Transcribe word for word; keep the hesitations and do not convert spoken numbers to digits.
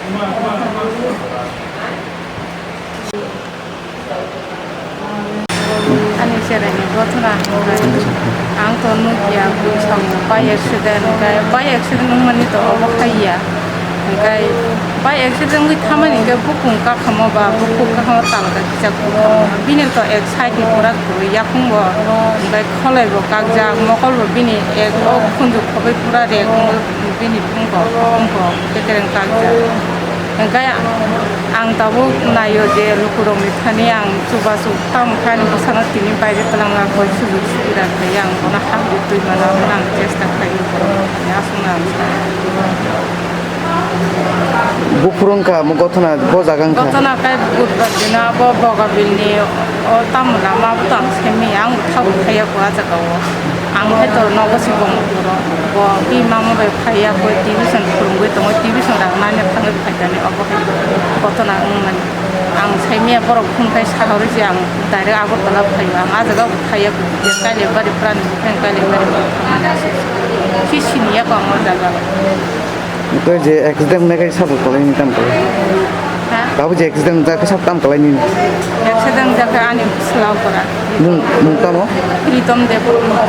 Ani cheraini gothona hwnkhai ang to nukya, bui song by accident, hwnkhe by accident wngmani to obo khaiya. Hwnkhe by accident wngwi thamani hwnkhe bukung kakhamo ba bukhuk kakhamo talga kisa kuthamo. Bini to ek side ni pura kwrwi, yakung bo hwnkhe kholai bo kakjak, mokol bo bini ek o khunju khobwi pura rek wngwi bini phungkok phungkok kekereng kakjak. Hwnkhe ang tabuk naio je lukurokni thani ang chubachu tamo khe ani bwsano tini baire twlangna koi sujuk sugira khlaiwi ang bono habwi twi mano hwnwi ang chesta khlaio borokni thani aswkno ang sa. Buphuru wngkha omo gothona bo jaga wngkha. Gothona khe budbar dino abo Bogabilni o tamo lama abo to ang simi ang tabuk phaiya kho ah jagao. Ang khe to nogo se bongphuru bo bini mama bai phaiya kho, tuition phwrwngwi tongo, tuition rang nani thangwi phaikani obo hai gothona wngmani. Ang saimanya borok phone khai sahorwi se ang direct Agartala phaio, ang ah jaga bo phaiya kho, Kailaibari pura ni bwkhani Kailaibari thangmani aswk se siniya kho ang o jaga. Tei je accident wngnai khe sabo kwlaini tamo kwlai? Ha? Tabuk je accident wngjak khe sabo tamo kwlaini? Accident wngjak khe ani bwsla okra. Mung, mung tamo? Pritom Debbarma.